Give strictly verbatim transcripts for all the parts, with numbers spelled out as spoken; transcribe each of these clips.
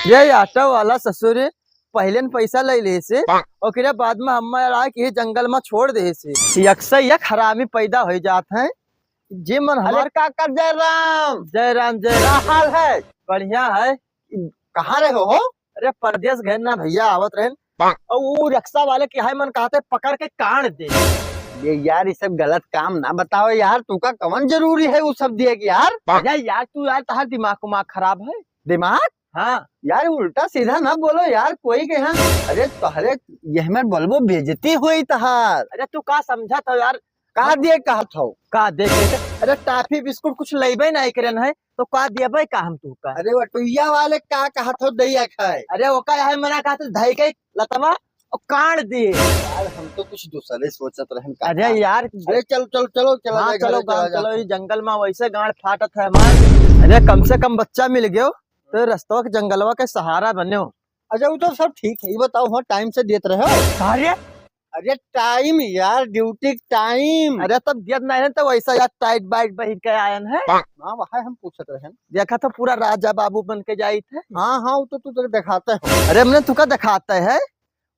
ये ऑटो वाला ससुर पहिले न पैसा ले लेसे, ओकरे बाद में हम्मे आके जंगल में छोड़ देसे। एक से एक हरामी पैदा होइ जात है। जे मन हमार अरे काका जय राम। जय राम, जय का राम। हाल है? बढ़िया है। कहाँ रहे हो? अरे परदेस गए ना भइया, आवत रहेन। और वो रिक्शा वाले के हाय मन कहते पकड़ के काट दे। ये यार, ये सब गलत काम ना बताओ यार, तू का कवन जरूरी है वो सब दिए के यार? अरे यार, तू यार, तहार दिमाग उमाग खराब है। दिमाग? हाँ। यार, उल्टा सीधा ना बोलो यार, कोई के यहाँ। अरे तोहरे यह में बोलबो, बेइज्जती होई तहार। अरे तू का समझत हो यार? का दिए कहत हो? का दे के? अरे टाफी बिस्कुट कुछ लेबे नहीं करन है, तो का देबे का हम तू का? अरे वटुइया वाले का कहत हो दैया खाए? अरे ओका है मना कहत धई के लतवा और काट दिए। यार हम तो कुछ दूसरे सोचत रहन का अरे का? यार। अरे चल चल चलो चला हाँ, जाए, चलो घरे चला गाँव, जा। चलो, ये जंगल में वैसे गांड फाटत है हमार। अरे कम से कम बच्चा मिल गयो, तो रस्तवा के जंगलवा के सहारा बन्यो। अच्छा वो तो सब ठीक है, ये बताओ हाँ टाइम से देत रहे हो? अरे अरे टाइम यार, ड्यूटी टाइम। अरे तब दियत नहीं है तो वैसा यार टाइट बाइट बहिर के आयन है। हाँ वहाँ हम पूछत रहन। देखा तो पूरा राजा बाबू बन के जाइत है। हाँ हाँ वो तो तू तो दिखाते हो। अरे हमने तुका दिखाते है,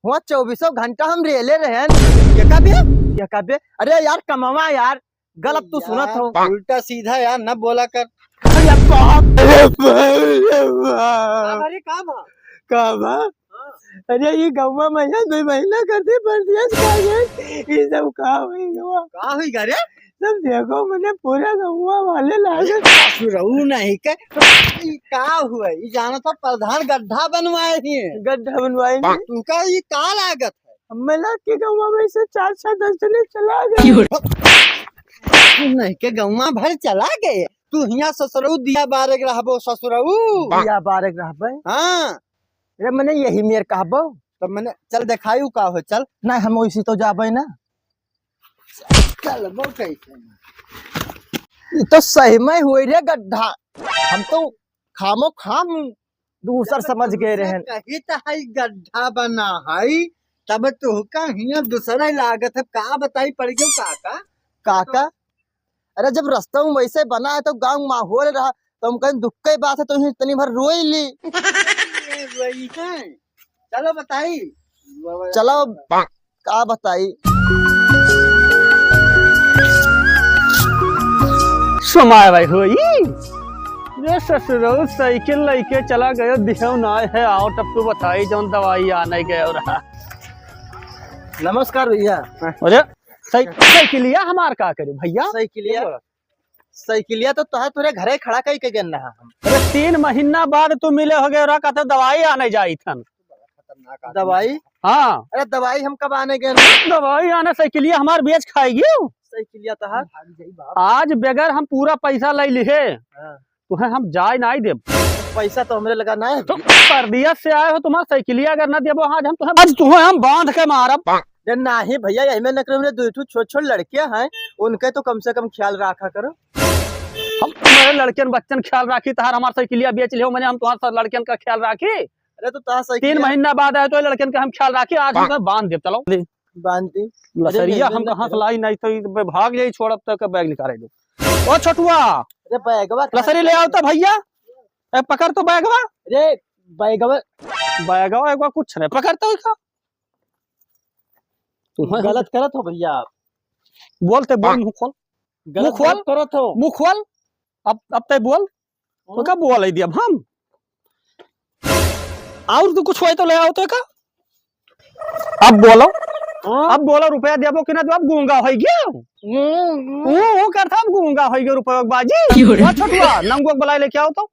वहाँ चौबीसों घंटा हम रेले रहन। ये का बे? ये का बे? अरे यार कमावा यार, गलत तू सुनत हो। उल्टा सीधा यार न बोला कर। अरे बाप रे बाप। अरे का बा? का बा? हाँ। अरे ये गौवा में यहाँ दो महीना करते परदेस का गए। ये सब का हुई गवा? का हुई गा रे? सब देखो मने पूरा गौवा वाले लागे। ससुरऊ नहीं के। ई का हुआ? ई जाना तो प्रधान गड्ढा बनवाए ही। गड्ढा बनवाए ही। तू का ई का लागत है? हमें लाग के गौवा में से चार छह दस जने चला गए। क्यों रे? तू नहीं के गौवा भर चला गए। तू हियाँ ससुरऊ दिया बारे के रहबो ससुरऊ। दिया बारे के रहबे? हाँ। अरे मने यही मेर कहबो। तब मने चल देखायू का हो, चल। नहीं हम वैसी तो जाबे ना। चलबो कैसे? ये तो सही में हुई रे गड्ढा। हम तो खामो खाम दूसर समझ गए रहन। कही तो है गड्ढा बना है, तब तुहका हियाँ दूसरा लागत है। का बताई पड़ गयो काका? काका? अरे जब रास्ता में वैसे बना है तो गाँव माहौल रहा तो हम कहें दुख के बात है तो ही इतनी भर रोई ली। रोई है। चलो बताई। चलो का बताई। समय भाई होई। ये ससुरो साइकिल लेके चला गयो, दिहो ना है, आओ तब तू बताई जौन दवाई आने गयो रहा। नमस्कार भैया। अरे साइ-, साइकिलिया हमार का करी भैया? साइकिलिया? साइकिलिया तो तोहरे घरे खड़ा कई के गन रहा हम। अरे तीन महीना बाद तू मिले हो गए रहा, कहते दवाई आने जाई थन। दवाई? हाँ। अरे दवाई हम कब आने गए? दवाई आने साइकिलिया हमार बेच खाएगी। साइकिलिया तहार? आज बगैर हम पूरा पैसा ले लिहे, हाँ। तुम्हें हम जाए नहीं देब। पैसा तो हमरे लगा ना है। तो परदेस से आए हो, तुम्हार साइकिलिया अगर ना देबो, आज हम तुम्हें, आज तुम्हें हम बांध के मारब। अरे नहीं भैया, यही में नकरे मेरे दो ठो छोट छोट लड़के हैं, उनके तो कम से कम ख्याल रखा करो। हम तुम्हारे लड़कियन बच्चन ख्याल राखी, तहार हमार साइकिलिया बेच लियो, मने हम तुम्हार सब लड़कियन का ख्याल राखी। अरे तो तहार साइकिलिया तीन महीना बाद आए तो लड़कियन का हम ख्याल राखी, आज हम बांध देब, चलो। बांध दी। लसरिया अरे हम कहाँ से लाई, नहीं तो ई बे भाग जाई, छोड़ अब तक बैग निकाले दो। ओ छोटुआ, अरे बैगवा लसरी ले आओ तो भैया। ए, पकड़ तो बैगवा। अरे बैगवा। बैगवा, एगवा कुछ नहीं, पकड़ तो इसका। तू है गलत करत हो भैया आप। बोल ते बोल, मुंह खोल। गलत मुंह खोल। गलत करत हो। मुंह खोल। अब, अब ते बोल। तो का बोल दिया अब हम? और तू कुछ होए तो ले आओ तो का? अब बोलो। हाँ? अब बोलो, रुपया देबो कि ना देबो? अब गूंगा होई गयो। हम्म, हम्म। वो, वो करता अब गूंगा होई गयो रुपया बाजी। क्यों रे? वो छोटुआ, नंगुआ के बुलाए लेके आओ तो।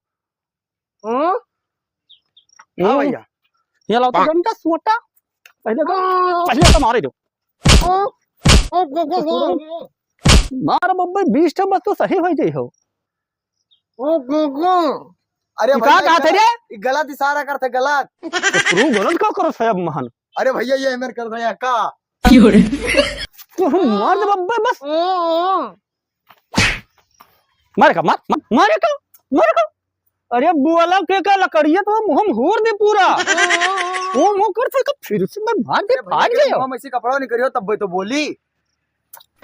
हाँ? हाँ हम्म। भैया। ये लाओ तो हाँ। डंडा सोटा। पहले तो, हाँ। पहले तो मारे दो। हाँ। हाँ, गो, गो, गो। मार बब्बे, बीस ठो बस तो सही हो जाई हो। ओ, गो, गो। अरे ई भैया, का ई कहा था गलत, रे? ई गलत इशारा करते, गलत। तो तू गलत का करत है अब महान? अरे भैया, ये मेरे कर रहे हैं का? क्यों रे? तू हम मार दे बब्बे बस। ओ, ओ। मारे का, मार, मार, मारे का, मारे का। अरे बोला के का लकड़िया तो मुंह में होर दे पूरा। वो मुंह कर से फिर से मैं मार दे, अरे भैया, फाड़ के दे। मुंह में से कपड़ा नहीं करियो, तब तो बोली।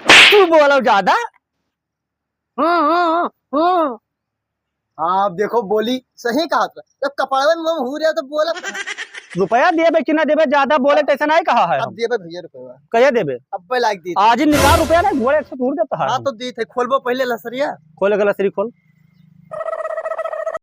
तू बोला ज्यादा। हाँ, हाँ, हाँ, हाँ। हाँ, अब देखो, बोली सही कहा था। जब कपड़वे में हम हूरे तो बोला। रुपया देबे कि ना देबे, ज्यादा बोले तैसे नहीं कहा है अब हम। देबे भैया रुपया। कहिया देबे? अब्बे लाग दी। आज ही निकाल रुपया नहीं, घोड़े एक सौ दूर देता है। हाँ, तो दी थे, खोलबो पहले लसरिया। खोल के लसरी खोल।